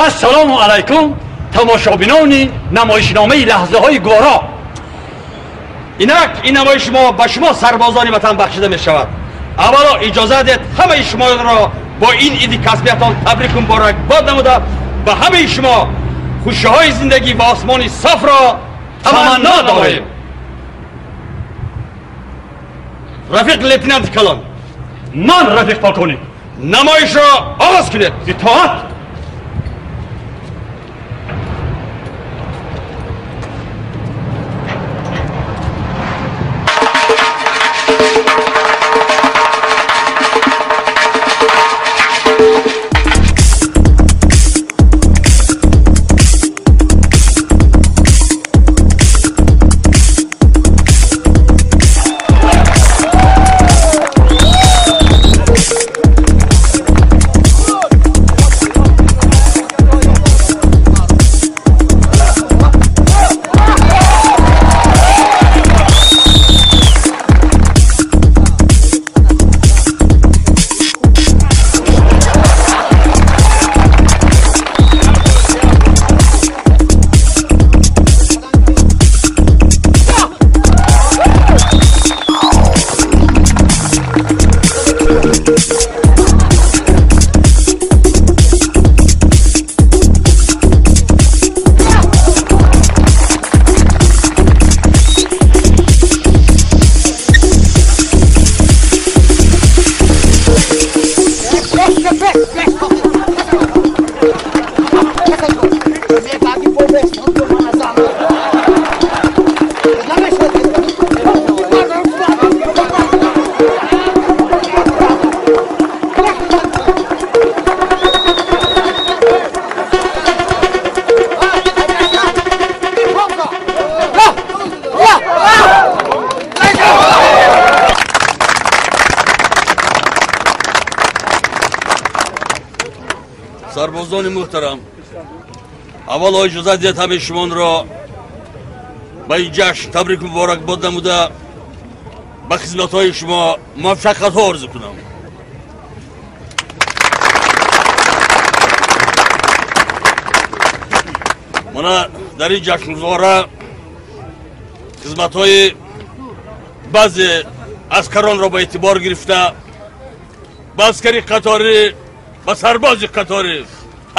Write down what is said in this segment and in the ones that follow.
Ассалому алайкум тамошобинони намоишномаи лаҳзаҳои гуворо. Инак ин намоиши мо ба шумо сарбозони ватан бахшида мешавад. Аввало иҷоза диҳед ҳамаи шуморо бо ин иди касбиятон табрику муборакбод намуда ба ҳамаи шумо хушиҳои зиндагӣ ва осмони софро таманно дорем. Рафиқ лейтенанти калон, ман рафиқ полковник, намоишро оғоз кунед. Итоат. Сарбозони муҳтарам, аввало иҷозат диҳед ҳамаи шумонро ба ин ҷашн табрик муборакбод намуда ба хизматҳои шумо муваффақиятҳо орзу кунам. Мана дар ин ҷашнгузора хизматҳои баъзе аскаронро ба эътибор гирифта ба аскари қаторӣ ба сарбози қаторӣ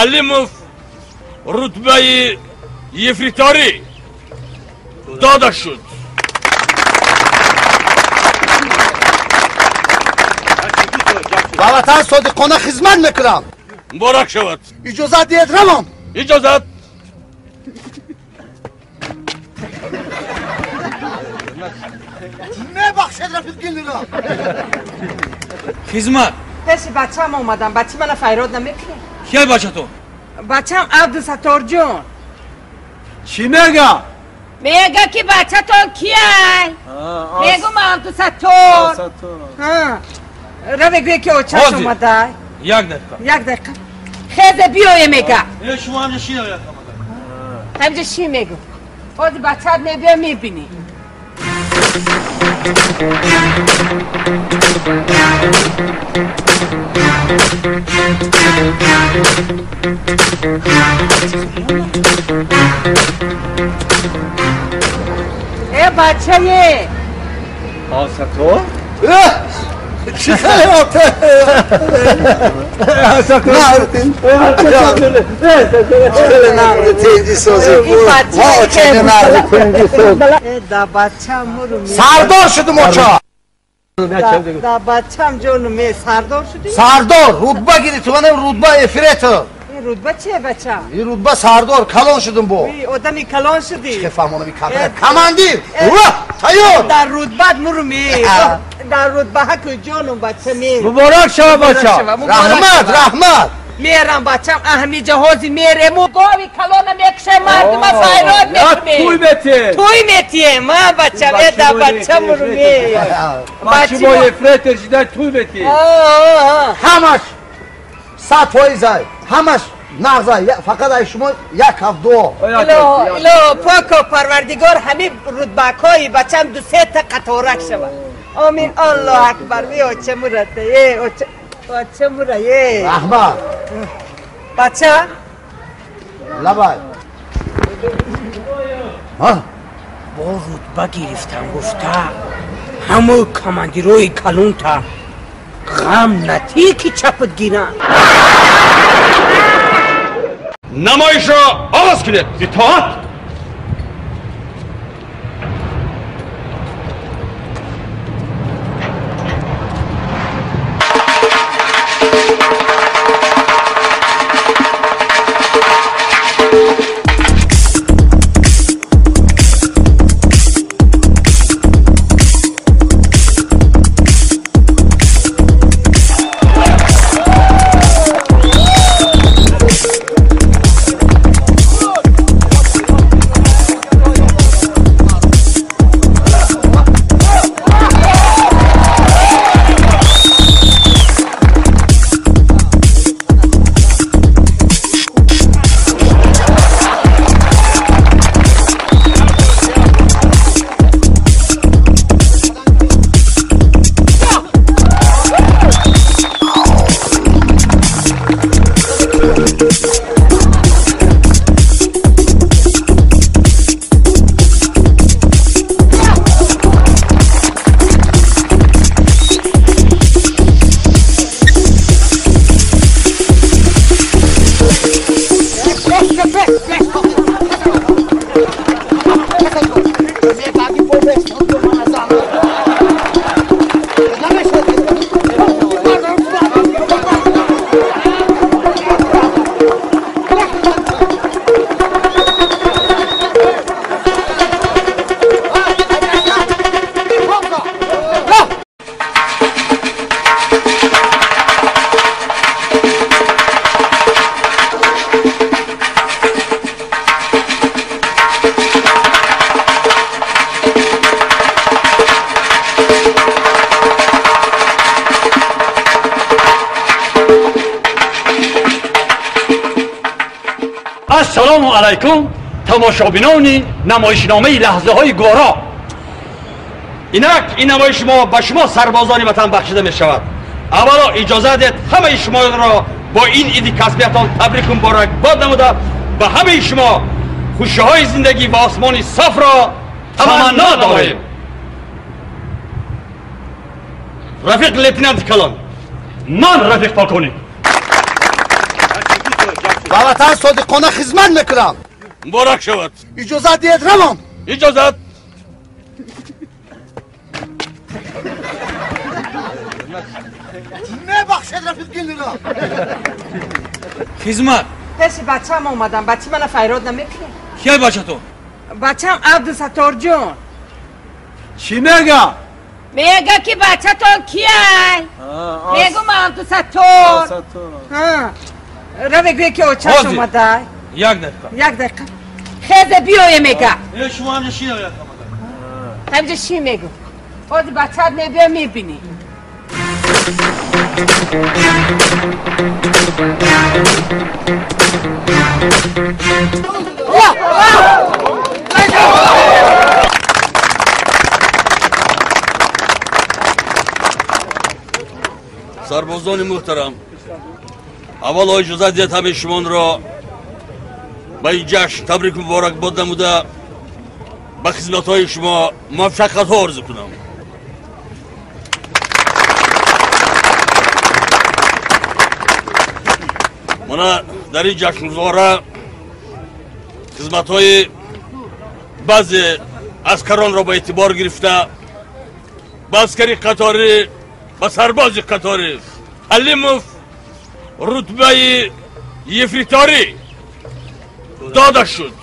Ҳалимов рутбаи ефриторӣ дода шуд. Ба ватан содиқона хизмат мекунам. Муборак шавад. Иҷозат диҳед равам. Иҷозат. Мебахшед рафиқ генерал. Хизмат. Пеши бачаам омадам. Бачи мана файрод намекунед? Кия бачатон? Бачам Абдусатторҷон. Чӣ мега? Мега ки бачатон кияй? Мегум Абдусаттор. Раве гӯе ки очаш омадай. Як дақиқа. Як дақиқа. Хезе биёе мега. Шумо ҳамҷа ши навяд омада. Ҳамҷа ши мегум. Ҳозир бачат мебиё мебинӣ. Э бачае! Асато? Чӣ хеле сардор шудум оча. Да бачам ҷонум, сардор шудӣ? Сардор, рутба гирифту, манам рутба эфирету. Рутба чие бачам? Ин рутба сардор, калон шудум бо. Одами калон шудӣ? Чӣ фаҳмонам ин кабра? Командир! Ура! Тайёр! Дар рутбат мурумӣ. Дар рутба ҳаку ҷонум бача ме. Муборак шава бача. Раҳмат, раҳмат. Мерам бачам аҳми ҷаҳози мерему гови калона мекушем мардума файрод мекунем. Туй метием. Туй метием, а бачам, эда бачам руме. Бачи мо ефрейтор шида туй метием. Ҳамаш 100%, ҳамаш нағза, фақат ай шумо як ҳафт дуо. Ило поко парвардигор ҳами рутбакҳои бачам ду се та қаторак шавад. Амин, Аллоҳ акбар. Оча мурата, оча, оча мура, е. Раҳмат. Бача? Лабай. Ҳа? Бо рутба гирифтам гуфта, ҳамои командирои калонта ғам натӣ ки чапат гирам. Намоишро оғоз кунед. Итоат. Ассалому алайкум тамошобинони намоишномаи лаҳзаҳои гуворо. Инак ин намоиши мо ба шумо сарбозони ватан бахшида мешавад. Аввало иҷоза диҳед ҳамаи шуморо бо ин иди касбиятон табрику муборакбод намуда ба ҳамаи шумо хушиҳои зиндагӣ ва осмони софро таманно дорем. Рафиқ лейтенанти калон, ман рафиқ полковник. Ба ватан содиқона хизмат мекунам. Муборак шавад. Иҷозат диҳед равам. Иҷозат. Мебахшед рафиқ генерал. Хизмат. Пеши бачам омадам. Бачи мана файрод намекунед? Кия бачатон? Бачам Абдусатторҷон. Чӣ мега? Мега ки бачатон кияй? Мегум Абдусаттор. Раве гӯе ки очаш омада. Як дақиқа. Як дақиқа. Хезе биёе мега. Шумо ҳамҷа ши мега омада. Ҳамҷа ши мегу. Ози бачат мебиё мебинӣ. Сарбозони муҳтарам, аввало иҷозат диҳед ҳамаи шумонро ба ин ҷашн табрику муборакбод намуда ба хизматҳои шумо муваффақиятҳо орзу кунам. Мана дар ин ҷашнгузора хизматҳои баъзе аскаронро ба эътибор гирифта ба аскари қаторӣ, ба сарбози қаторӣ Ҳалимов рутбаи ефриторӣ дода шуд.